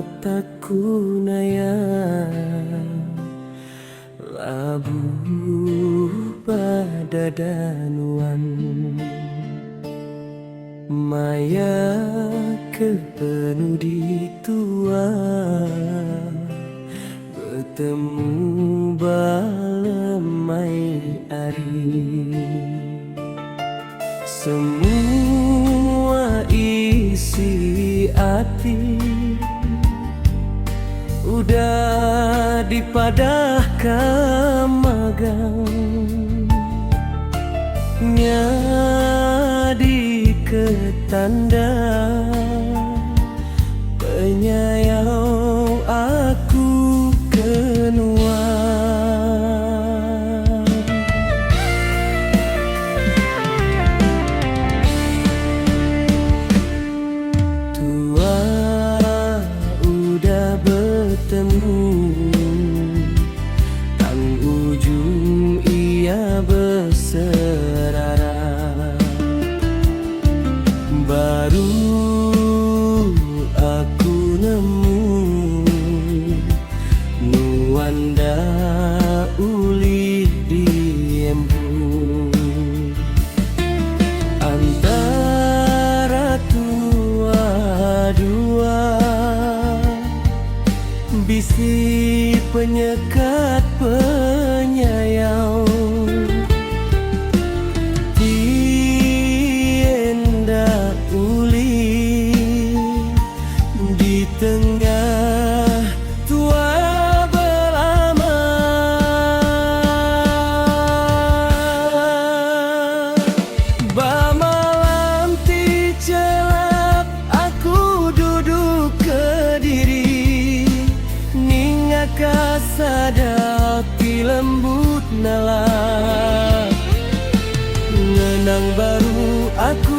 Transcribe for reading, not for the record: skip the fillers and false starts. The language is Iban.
Mataku naya Labuh ba dada nuan Maya ke penudi tua Betemu ba lemai ari. Semua isi ati udah dipadahka magang Nyadi ke tanda penyayau aku ke nuan. Tua udah betemu Tang ujung iya beserara Baru aku nemu Nuan enda ulih diempu. Antara tua dua Bisi penyekat penyayau Ti enda ulih Ditengah tua belama. Ba malam ti chelap aku duduk kediri Ninga ka sada ti lembut nala Ngenang baru aku.